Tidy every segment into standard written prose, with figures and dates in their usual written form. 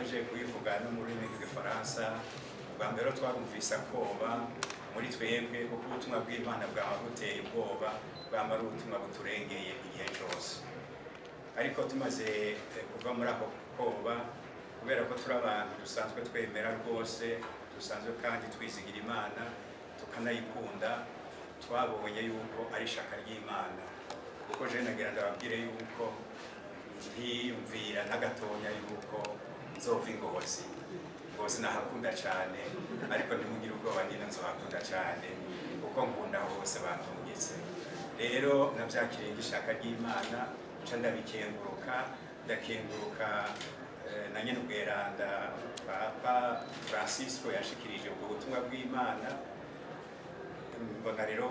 mpejeje kubivuga no mu rurimi rw'igifaransa. Ubwa mbere twarumvise akoba muri twebwe, kuko ubutumwa bw'Imana bwaba buteye ubwoba, bwaba ari ubutumwa buturengeye igihe cyose. Ariko tumaze kuva muri ako koba, kubera ko turi abantu dusanzwe twemera rwose, dusanzwe kandi twizigira Imana tukanayikunda, twabonye yuko ari ishaka ry'Imana. Kuko je nagira ndababwire yuko ntiyumvira na gatonya yuko nzova Ingozi. Ngozi nahakunda cyane, ariko ntimugire ubwoba, nyine nzohakunda cyane kuko nkunda hose bandungitse. Rero nabyakiriye nk'ishaka ry'Imana, nca ndabikenguruka, ndakenguruka na nyene ubweranda Papa Francisco yashikirije ubwo butumwa bw'Imana. Mbona rero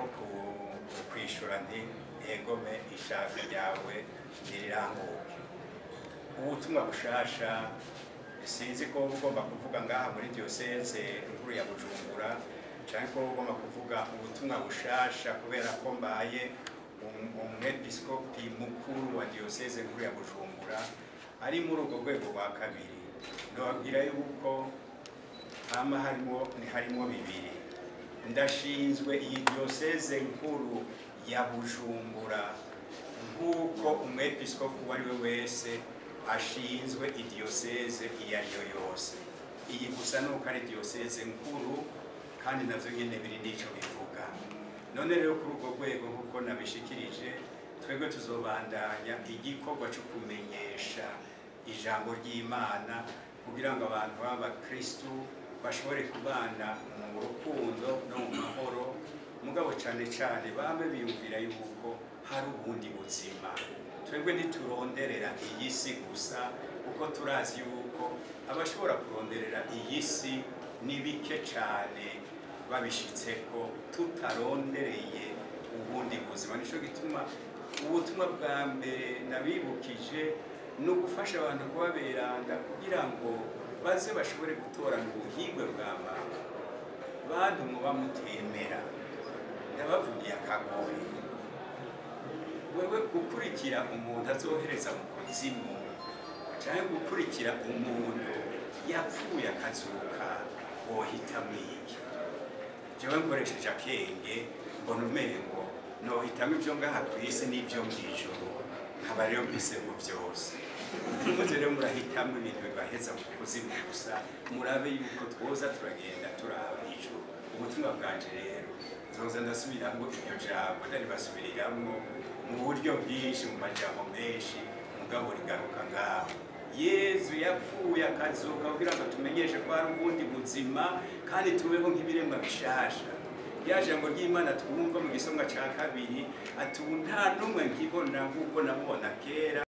kwishura nti: "Egome, ishaka ryawe niriranguke." Ubutumwa bushasha, sinzi ko ugomba kuvuga ngaha muri diocèse nkuru ya Bujumbura, cyangwa ko ugomba kuvuga ubutumwa bushasha kubera ko mbaye umwepiskopi mukuru wa diocèse nkuru ya Bujumbura. Ari muri urwo rwego rwa kabiri, ndababwira yuko hama harimo ni harimo bibiri. Ndashinzwe iyi diocèse nkuru ya Bujumbura nk'uko umwepiskopi uwo ari we wese ashinzwe idiyoseze iyo ari yo yose. Iyi gusa nuko ari diyoseze nkuru, kandi navyo nyene biri n'ico bivuga. None rero kuri urwo rwego, nk'uko nabishikirije, twebwe tuzobandanya igikorwa cyo kumenyesha ijambo ry'Imana kugira ngo abantu b'abakristu bashobore kubana mu rukundo no mu mahoro, mugabo cyane cyane bame biyumvira yuko hari ubundi buzima. Twebwe ntituronderera iyi si gusa, kuko turazi yuko abashobora kuronderera iyi si ni bike cyane babishitseko tutarondereye ubundi buzima. Nicyo gituma ubutumwa bwa mbere nabibukije ni ugufasha abantu kuba beranda kugira ngo baze bashobore gutorana ubuhigwe bwa mama. Bantu muba mutemera, ndabavugiye akagohe: wewe gukurikira umuntu azohereza mu kuzimu, cyangwa gukurikira umuntu yapfuye akazuka, wohitamo iki? Jewe nkoresheje akenge, mbona umengo nohitamo ibyo ngaha ku isi n'ibyo mw'ijuru, nkaba rero mpisemo byose. Muze rero murahitamo ibintu bibaheza mu kuzimu gusa, murabe yuko twoza turagenda turaba ijuru. Ubutumwa bwanje rero, nzoza ndasubiramwo iryo jambo, ndaribasubiriramwo mu buryo bwinshi, mu majambo menshi, mugabo rigaruka ngaho: Yezu yapfuye akazuka kugira ngo tumenyeshe ko hari ubundi buzima kandi tubeho nk'ibiremwa bishasha. Rya jambo ry'Imana twumva mu gisomwa ca kabiri, ati: "Ubu nta n'umwe nkibona nk'uko namubona kera."